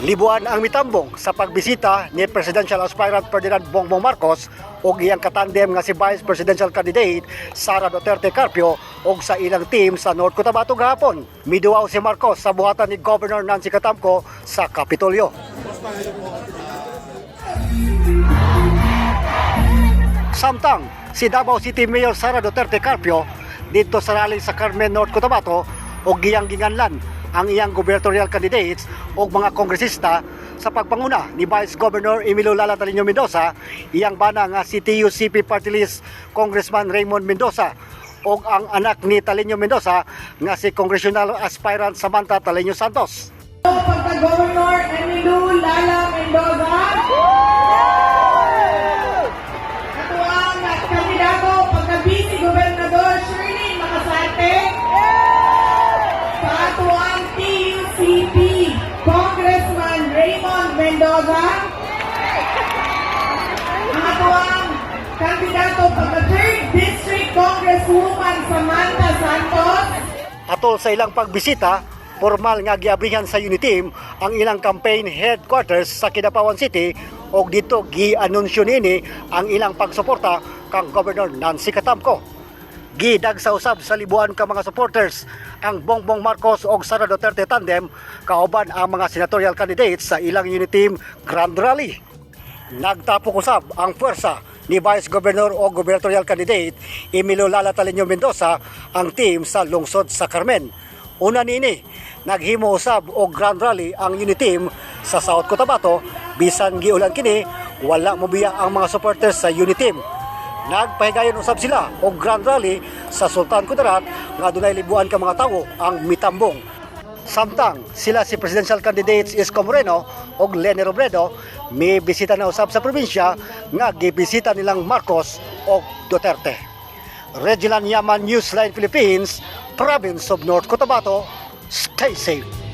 Libuan ang mitambong sa pagbisita ni Presidential Aspirant Ferdinand Bongbong Marcos ug iyang katandem nga si Vice Presidential Candidate Sara Duterte Carpio og sa ilang team sa North Cotabato gahapon. Miduaw si Marcos sa buhatan ni Governor Nancy Katamco sa Kapitolyo. Samtang si Davao City Mayor Sara Duterte Carpio didto sa rally sa Carmen, North Cotabato og iyang ginganlan ang iyang gubernatorial candidates og mga kongresista sa pagpanguna ni Vice Governor Emilio Lala Taliño Mendoza, iyang bana nga si TUCP Party List Congressman Raymond Mendoza og ang anak ni Taliño Mendoza nga si Congressional Aspirant Samantha Taliño Santos. Pagka-Governor Emmylou Lala Mendoza. Atoang kandidato pagka-Vice Gobernador Shirley Makasarte. Sa atoang TUCP Congressman Raymond Mendoza. Ang atoang kandidato pagka 3rd District Congresswoman Samantha Santos. Atol sa ilang pagbisita, formal nga giabrihan sa Uniteam ang ilang campaign headquarters sa Kidapawan City og didto gi-anunsyo niini ang ilang pagsuporta kang Governor Nancy Katamco. Gidagsa usab sa libuan ka mga supporters ang Bongbong Marcos og Sara Duterte tandem kauban ang mga senatorial candidates sa ilang Uniteam Grand Rally. Nagtapok usab ang puwersa ni Vice Governor o gubernatorial candidate Emilio Lala Taliño Mendoza ang team sa lungsod sa Carmen. Una niini, naghimo usab og grand rally ang Uniteam sa South Cotabato bisan giulan kini, wala mobiya ang mga supporters sa Uniteam. Nagpahigayon usab sila og grand rally sa Sultan Kudarat nga dunay libuan ka mga tawo ang mitambong. Samtang sila si presidential candidates Isko Moreno ug Leni Robredo may bisita na usab sa probinsya nga gibisita nilang Marcos og Duterte. Regilan Yaman, Newsline Philippines, Province of North Cotabato. Stay safe.